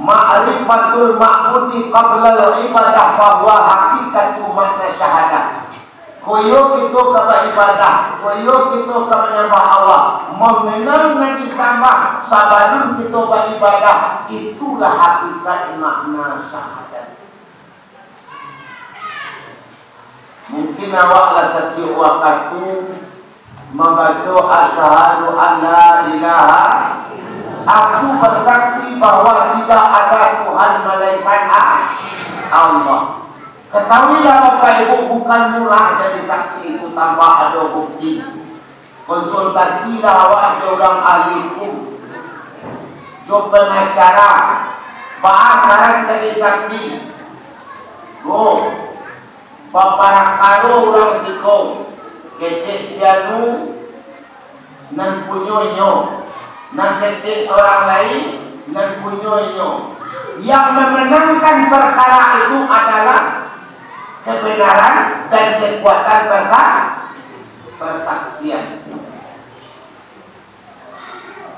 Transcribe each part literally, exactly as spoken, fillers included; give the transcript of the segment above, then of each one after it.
Ma'rifatul ma'budi qablal ibadah, bahwa hakikatu makna syahadat. Koyo kito ka baibadah, koyo kito ka manyambah Allah, manganal nan disambah sabalun kito baibadah, itulah hakikat makna syahadat. Mungkin awak lah satiok wakatu mambaco, "Asyhadu an la ilaha," aku bersaksi bahwa tidak ada Tuhan melainkan A-, Allah. Ketahuilah Bapak Ibu, bukan murah jadi saksi itu tanpa ada bukti. Konsultasilah awak jo urang ahli hukum, jo pengacara, baa syarat jadi saksi. Go, baparakaro urang siko, kecek si anu, nan punyo inyo, nan kecek surang lain, nan punyo inyo. Yang memenangkan perkara itu adalah kebenaran dan kekuatan persa-, persaksian.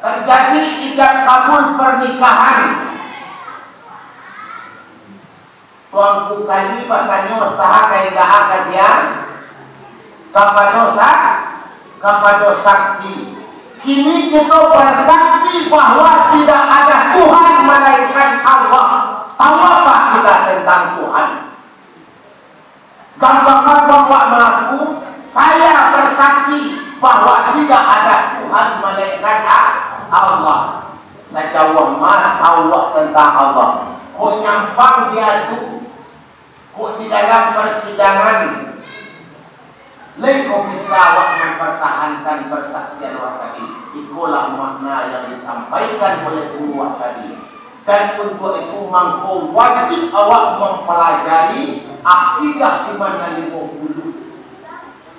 Terjadi ijab kabul pernikahan. Tuanku Kali batanyo, saha ka indak ka sia? Kapado sa-, kapado saksi. Kini kito bersaksi bahwa tidak ada Tuhan melainkan Allah. Tahu apa kita tentang Tuhan? Gampang-gampang awak mangaku, "Saya bersaksi bahwa tidak ada Tuhan melainkan A-, Allah." Sajauah ma tahu awak tantang Allah? Kok nyampang diadu, kok di dalam persidangan, lai kok bisa awak mempertahankan persaksian awak tadi? Ikolah makna yang disampaikan oleh guru awak tadi. Dan untuak itu mangko wajib awak mampalajari akidah iman nan limo puluah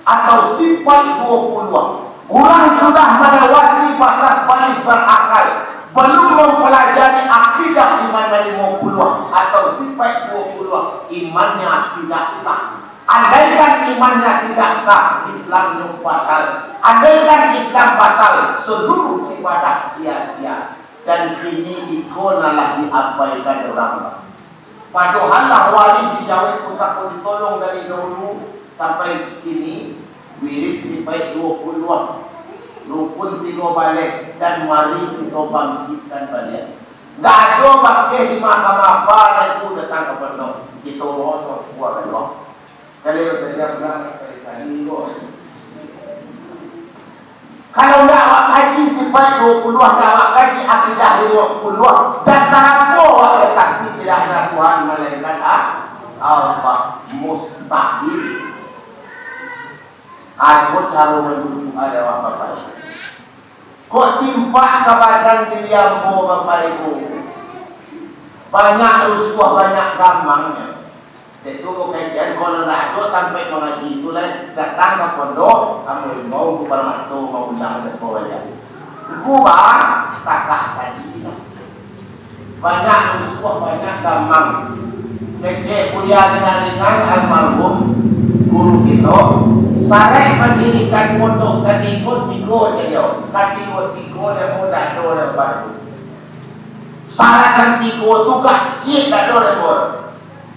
atau sipaik duo puluah. Urang sudah malewati batas baleh berakal, balum mampalajari akidah iman nan limo puluah atau sipaik duo puluah, imannya tidak sah. Andaikan imannya tidak sah, Islamnyo batal. Andaikan Islam batal, seluruh ibadah sia-sia. Dan kini iko nan lah diabaikan urang. Padohal lah wali dijawek pusako ditolong dari dahulu sampai kini, wirid sipaik duo puluah, rukun tigo baleh, dan mari kito bangkikkan baliak. Ndak ado bakeh di mahkamah apa nan tu datang ka pondok, kito rocok buah ka luar. Kalau saja pulang sekali-sekali, bos. Kalau ndak awak kaji sipaik duo puluah, ndak awak kaji akidah limo puluah, dasar apo awak bersaksi tidak ada Tuhan melainkan A-, Allah? Mustahil. Apo caro manunjuak awak, Bapak? Kok timpak ka badan diri ambo, Bapak Ibu? Banyak rusuah, banyak gamangnyo. Itu bukan jan, kalau ndak ado tampek mangaji tu lai, datang ka pondok, ambo imbau tu parmato maundang sekolah aja. Ku ba, takah tadi. Banyak rusuah, banyak gamang. Kecek Buya Ringan-ringan almarhum guru kito, sarek mandirikan pondok tadi ko tigo sajo. Katigo-tigo namo dado nan baru. Sarek nan tigo tu gak ciek dado nan baru.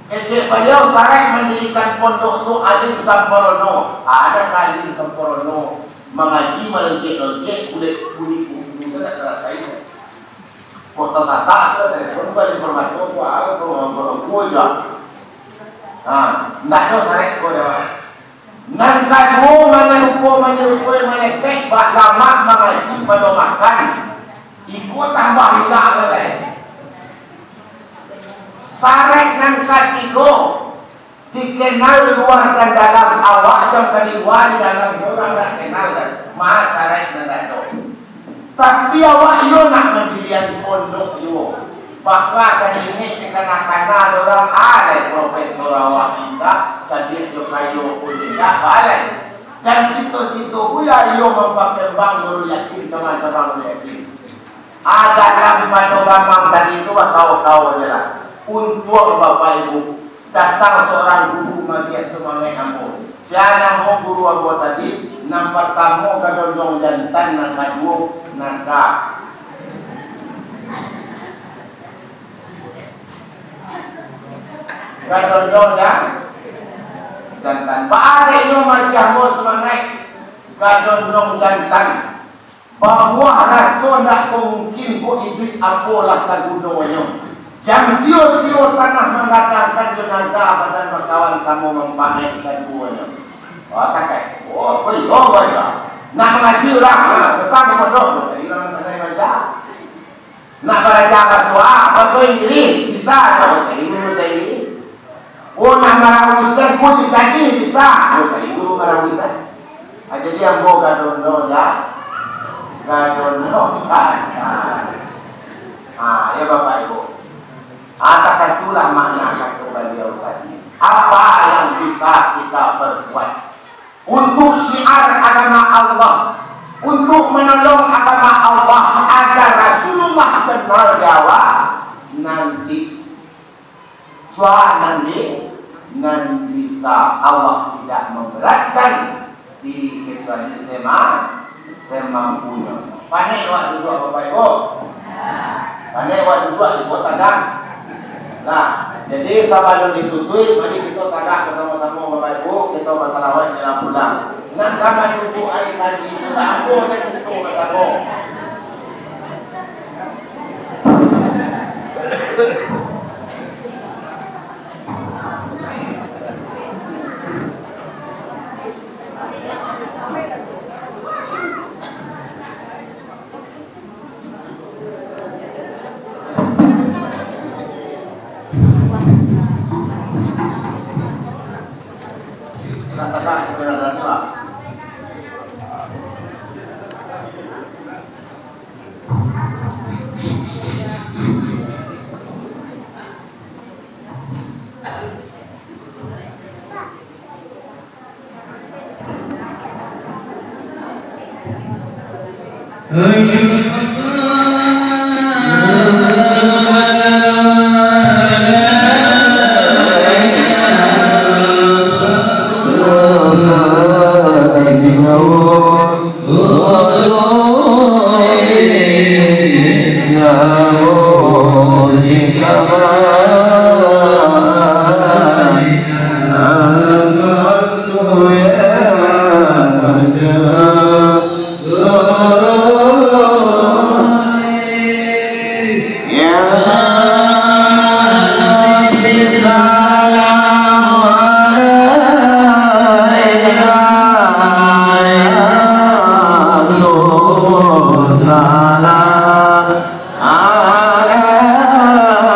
Kecek baliau, sarek mandirikan pondok tu alim samparono. Ada ka alim samparono, mangaji maloncek-loncek, kulik-kulik buku tu dak salasai. Kok tasasak tu, telepon balik permato, ku ah, ku ah, ku ah, ku ah. Ha, ndak ado sarek ko dewek. Nan kaduo, manyarupo-manyarupo, maletek bak lamak mangaji pado makan. Iko tambah indak lai. Sarek nan katigo, dikenal luar dan dalam, awak jan ka di lua, di dalam urang dak kenal kan. Ma sarek nan ado. Tapi awak iyo nak mandirian pondok iyo. Baka tadi ini dikana-kana urang, alai profesor awak indak, cadiak jo kayo pun indak, balai. Dan cito-cito Buya iyo mampakembang nurul yakin, cabang-cabang nurul yakin. Ah, dalam pado gamang tadi tu bakau-kau aja lah. Untuang Bapak Ibu, datang seorang guru magiah sumangek ambo. Sia namo guru ambo tadi? Nan partamo gadondong jantan, nan kaduo nan ka. Gadondong jan-, jantan. Baa dek nyo maji ambo sumangaik gadondong jantan. Babuah raso ndak ko mungkin ko iduik apo lah tagunonyo. Jam sio-sio tanah manggadangkan jo naga badan bakawan samo mampaek kaduonyo. Oh, takai. Oh, oh, iyo, oh, iyo. Nak mangaji urang, ha, datang ka pondok, cari urang pandai mangaji. Nak balajar baso, baso Inggirih, bisa, nak cari guru baso Inggirih. Oh, nak marawis kan pun jadi, bisa, nak cari guru marawis kan. Ah, jadi ambo gadondong ja, gadondong ja. Ah, ya Bapak Ibu. Ah, takah itulah makna kato baliau tadi. Apa yang bisa kita perbuat untuk syiar agama Allah, untuk manolong agama Allah, agar Rasulullah kenal di awak, nanti cua nan di, nan bisa Allah tidak memberatkan di kecuali sema-, semampunyo. Panek awak duduak, Bapak Ibu? Panek awak duduak, Ibu tagak. Nah, jadi sabalun ditutuik, mari kito tagak basamo-samo, Bapak Ibu, kito basalawat jalan pulang. Nan ka manunggu ari kaji tu, lah ambo nan tutuik basamo.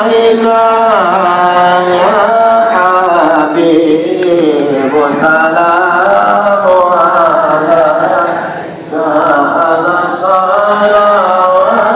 Alaika ya Habibu, salamu alaika, salawatullah alaika.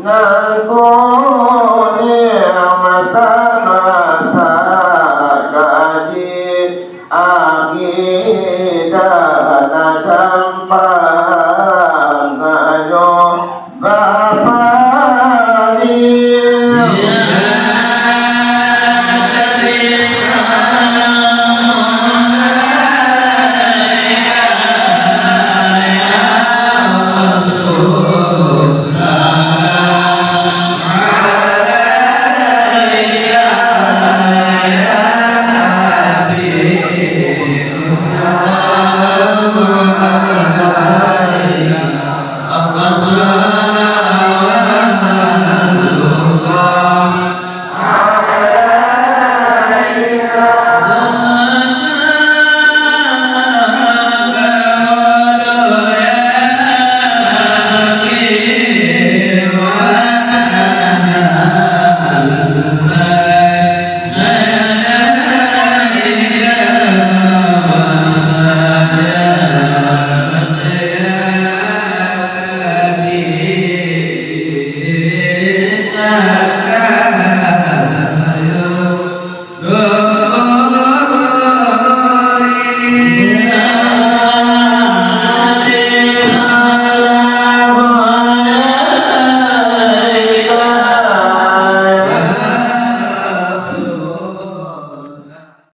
Nangko ni masa-masa kaji, aki